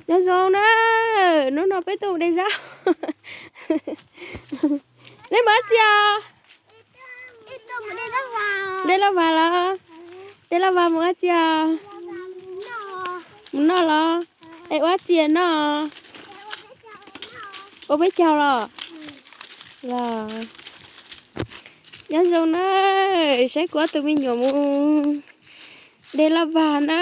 Nyob zoo na, hnub no peb tuaj mus de zaub. Nej mus dab tsi os? De lauj vas los? De lauj vas mus dab tsi os? Mus noj los? Es ua dab tsi noj? Ua peb caug los? Los, nyob zoo na, saib kuv ob tug me nyuam mus de lauj vas na.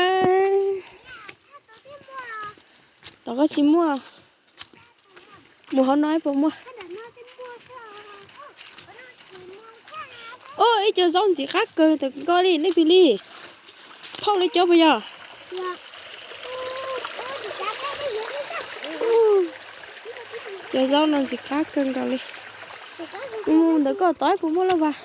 Tom koj tsis muaj, mus hauv no puas muaj. Ub, ib co zaub ntxim qab kawg ntawm ko li, nej pom li. Phauj li cov puas yog? Cov zaub no ntxim qab kawg nkaus li. Mus ntawm koj tod puas muaj lauj vas?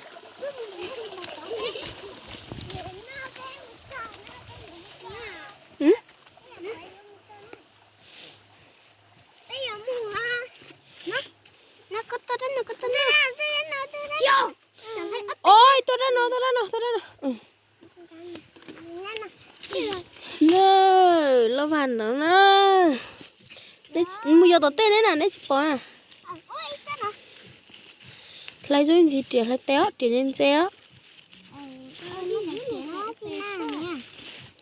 Oj, tuaj dab no, tuaj dab no, tuaj dab no. Lauj vas ntawd na. Mus yos tom tej neb na, neb tsis pom na. Hlais zoo ntxiv riam hlais tes os, riam ntse ntse os.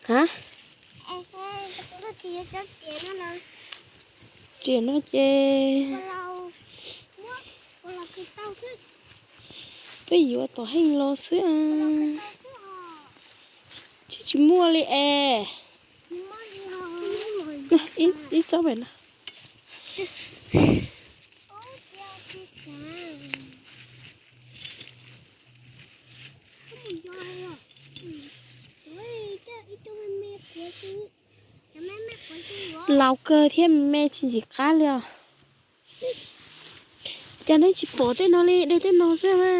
Ha? Riam no ces peb yuav tom heej los xwb. Tsis, tsis muaj li es. Ib txob pem no. Laus kawg thiab me tsis ntxim qab li os. Cas neb tsis pom tej no li, de tej no xwb mas.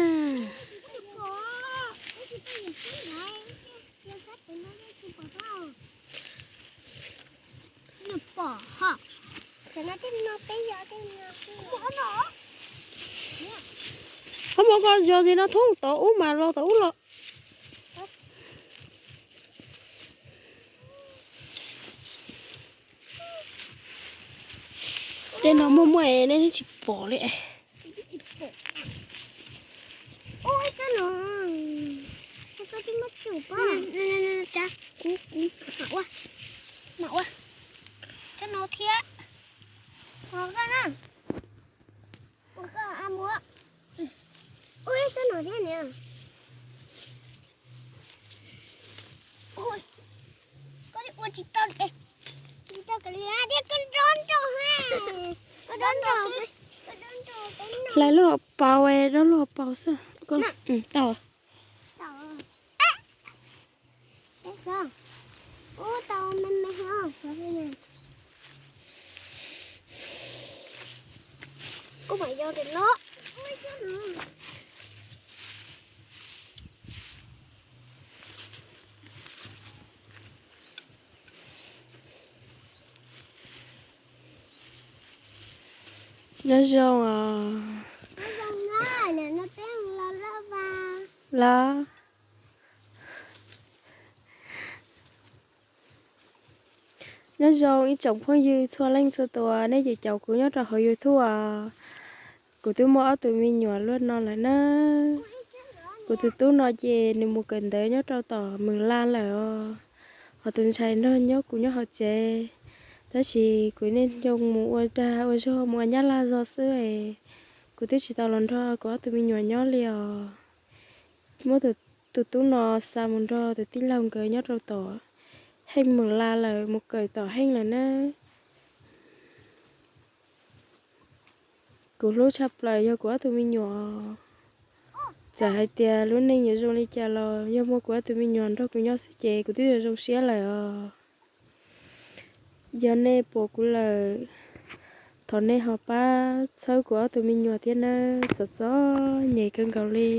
Qhov muag ko yog ntxiv no thoob tod ub mas los tod ub los. Tej no muaj muaj es nej tsis pom li. Kuv, kuv mam ua, mam ua cov no thiab. Ua koj na. Ua koj a muab. Ua cov no thiab niam. Ua, koj ua tsis tau li. Tsis tau kali tias koj dob nrog ha. Koj dob nrog, koj dob nrog. Hlais lub hauv paus, dob lub hauv paus xwb. Tau. Ub, tau me me os. Kuv mam yos ntawm no. Nyob zoo os. Los. Nyob zoo ib tsoom phooj ywg txhua leej txhua tus, nej ces caum kuv nyob rau hauv YouTube os. Kuv twb muaj ob tug me nyuam luaj no lawm na. Kuv tus tub no ces nws mus kawm ntawv nyob rau tom Mws Laj lawm os. Ho tus ntxhais no nyob kuv nyob hauv tsev. Tab sis kuv niaj hnub mus ua dag ua zog mus ua Nyab Laj zog xwb es kuv twb tsis tau los nrog kuv ob tug me nyuam nyob li os. Muab tus tub no xa mus nrog tus tij laug nkawd nyob rau tom Heej Mws Laj lawm, mus kawm tom Heej lawm na. Kuv hlub tshaj plaws yog kuv ob tug me nyuam. Txawm hais tias lub neej yuav zoo li cas los yog muaj kuv ob tug me nyuam nrog kuv nyob xwb ces kuv twb yuav zoo siab lawm os. Yog nej pom kuv lawm, thov nej ho pab txhawb kuv ob tug me nyuam thiab nawb, txom txom nyem kawg nkaus li.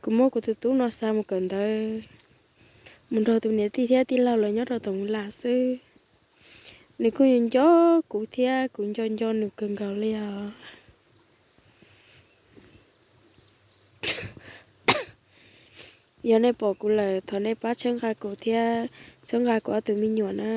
Kuv muab kuv tus tub no xa mus kawm ntawv, mus nrog tus niam tij thiab tij laug lawv nyob rau tom Mws Laj xwb. Nws kuj nco nco kuv thiab kuv nco nco nws kawg nkaus li os. Yog nej pom kuv lawm, thov nej pab txhawb nqa kuv thiab txhawb nqa kuv ob tug me nyuam na.